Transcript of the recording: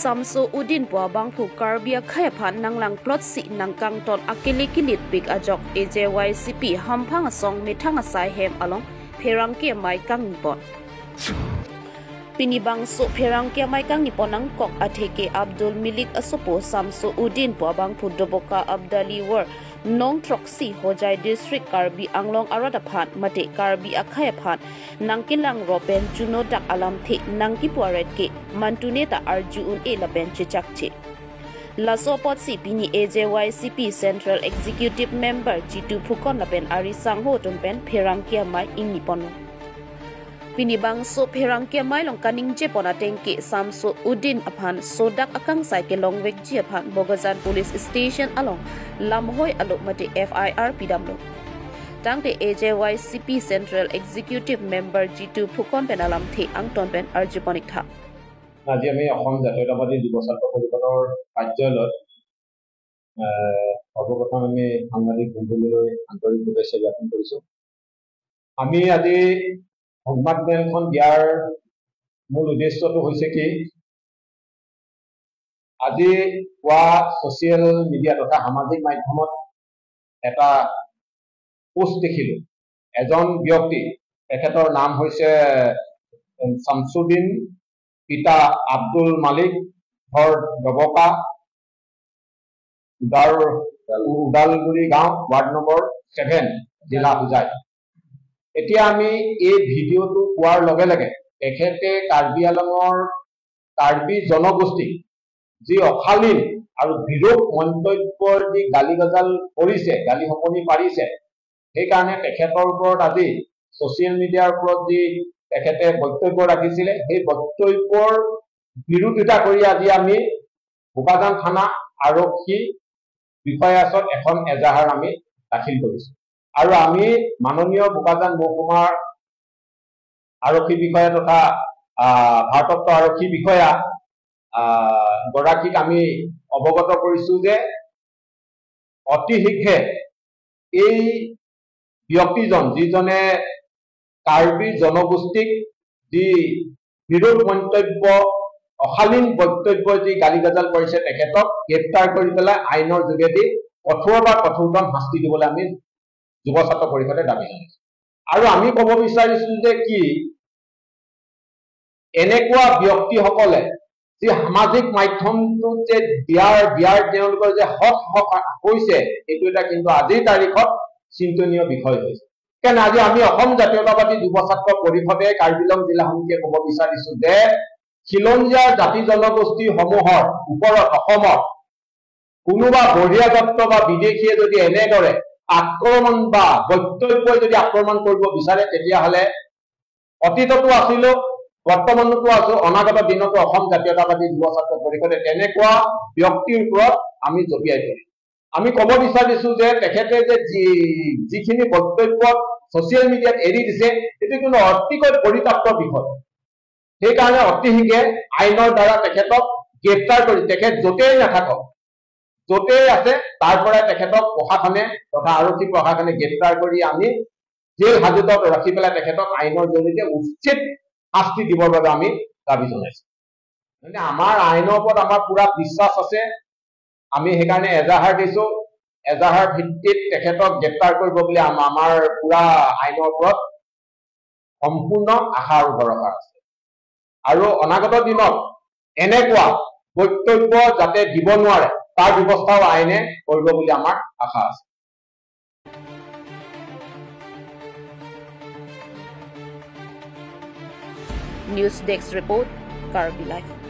Samso Udin po bangphu Karbi Akhai phan nanglang plot si nangkang ton akili kilit pik ajok AJYCP hamphang song mithang sai hem along pherang ke mai kang nipon Pini bangso pherang ke mai kang nipon nang kok atheke Abdul Milik asopo Samso Udin po bangphu Doboka Abdali war Nong Troxy Hojai District Karbi Anglong Arada phan mate Karbi Akhai phan nangkilang ropen juno dak alam the nangki puaret ke mantune ta arju un e lapen chichak che lasopot si pini AJYCP Central Executive Member Jitu Phukon lapen ari sangho tumpen pherang kia mai ingni pon Pini bangso pherang kia mai long kaning je pona tengki Samso Udin aphan sodak akang sai ke long wek ji aphan Bogajan Police Station along lamhoi alok mate FIR pidamlo tangte AJYCP Central Executive Member Jitu Phukon penalam the angton pen arjuponik tha আজি আমি অসম জাতীয়তাবাদী যুৱ ছাত্ৰ পৰিষদৰ কাৰ্যালয়ত সৰ্বপ্ৰথম আমি সাংবাদিক বন্ধুলৈ আন্তৰিক শুভেচ্ছা জ্ঞাপন কৰিছো। আমি আজি সংবাদমেলখন দিয়াৰ মূল উদ্দেশ্যটো হৈছে কি, আজি পুৱা ছচিয়েল মিডিয়া তথা সামাজিক মাধ্যমত এটা পোষ্ট দেখিলো। এজন ব্যক্তি, তেখেতৰ নাম হৈছে শামছুদ্দিন, পিতা আব্দুল মালিক, ঘৰ ডবকা, ওদালগুৰি গাঁও, ৱাৰ্ড নম্বৰ 7, জিলা হোজাই। এতিয়া আমি এই ভিডিঅ'টো পোৱাৰ লগে লগে তেখেতে কাৰ্বি আলঙৰ কাৰ্বি জনগোষ্ঠীক যি অশালীন আৰু বিৰূপ মন্তব্যৰ যি গালি গজাল কৰিছে, গালি শপনি পাৰিছে, সেইকাৰণে তেখেতৰ ওপৰত আজি ছচিয়েল মিডিয়াৰ ওপৰত যি তেখেতে বক্তব্য ৰাখিছিলে, সেই বক্তব্যৰ বিৰোধিতা কৰি আজি আমি বোকাজান থানা আৰক্ষী বিষয়াৰ ওচৰত এখন এজাহাৰ আমি দাখিল কৰিছো। আৰু আমি মাননীয় বোকাজান মহকুমাৰ আৰক্ষী বিষয়া তথা ভাৰপ্ৰাপ্ত আৰক্ষী বিষয়া গৰাকীক আমি অৱগত কৰিছো যে অতি শীঘ্ৰে এই ব্যক্তিজন, যিজনে কাৰ্বি জনগোষ্ঠীক যি বিৰোধ মন্তব্য, অশালীন বক্তব্য যি গালি গাজাল কৰিছে, তেখেতক গ্ৰেপ্তাৰ কৰি পেলাই আইনৰ যোগেদি কঠোৰ বা কঠোৰতম শাস্তি দিবলৈ আমি যুৱ ছাত্ৰ পৰিষদে দাবী জনাইছো। আৰু আমি ক'ব বিচাৰিছো যে কি, এনেকুৱা ব্যক্তিসকলে যি সামাজিক মাধ্যমটোত যে দিয়াৰ তেওঁলোকৰ যে হক হৈছে, সেইটো এটা কিন্তু আজিৰ তাৰিখত চিন্তনীয় বিষয় হৈছে। কাৰণ আজি আমি অসম জাতীয়তাবাদী যুৱ ছাত্ৰ পৰিষদে কাৰ্বি আংলং জিলা সমিতিয়ে ক'ব বিচাৰিছো যে খিলঞ্জীয়া জাতি জনগোষ্ঠীসমূহৰ ওপৰত অসমত কোনোবা বহিৰাগত বা বিদেশীয়ে যদি এনেদৰে আক্ৰমণ বা বক্তব্যই যদি আক্ৰমণ কৰিব বিচাৰে, তেতিয়াহ'লে অতীততো আছিলো, বৰ্তমানতো আছো, অনাগত দিনতো অসম জাতীয়তাবাদী যুৱ ছাত্ৰ পৰিষদে তেনেকুৱা ব্যক্তিৰ ওপৰত আমি জঁপিয়াই পৰিম। আমি ক'ব বিচাৰিছো যে তেখেতে যে যিখিনি বক্তব্য ছচিয়েল মিডিয়াত এৰি দিছে, সেইটো কিন্তু অতিকৈ পৰিতাপ্ত বিষয়। সেইকাৰণে অতি শীঘ্ৰে আইনৰ দ্বাৰা তেখেতক গ্ৰেপ্তাৰ কৰি তেখেত য'তেই নাথাকক, য'তেই আছে তাৰ পৰাই তেখেতক প্ৰশাসনে তথা আৰক্ষী প্ৰশাসনে গ্ৰেপ্তাৰ কৰি আমি জেল হাজোতত ৰাখি পেলাই তেখেতক আইনৰ জৰিয়তে উচিত শাস্তি দিবৰ বাবে আমি দাবী জনাইছো। মানে আমাৰ আইনৰ ওপৰত আমাৰ পুৰা বিশ্বাস আছে, আমি সেইকাৰণে এজাহাৰ দিছো। এজাহাৰ ভিত্তিত তেখেতক গ্ৰেপ্তাৰ কৰিব বুলি আমাৰ পুৰা আইনৰ ওপৰত সম্পূৰ্ণ আশা আৰু ভৰসা আছে। আৰু অনাগত দিনত এনেকুৱা বক্তব্য যাতে দিব নোৱাৰে তাৰ ব্যৱস্থাও আইনে কৰিব বুলি আমাৰ আশা আছে। News desk report, Karbi live.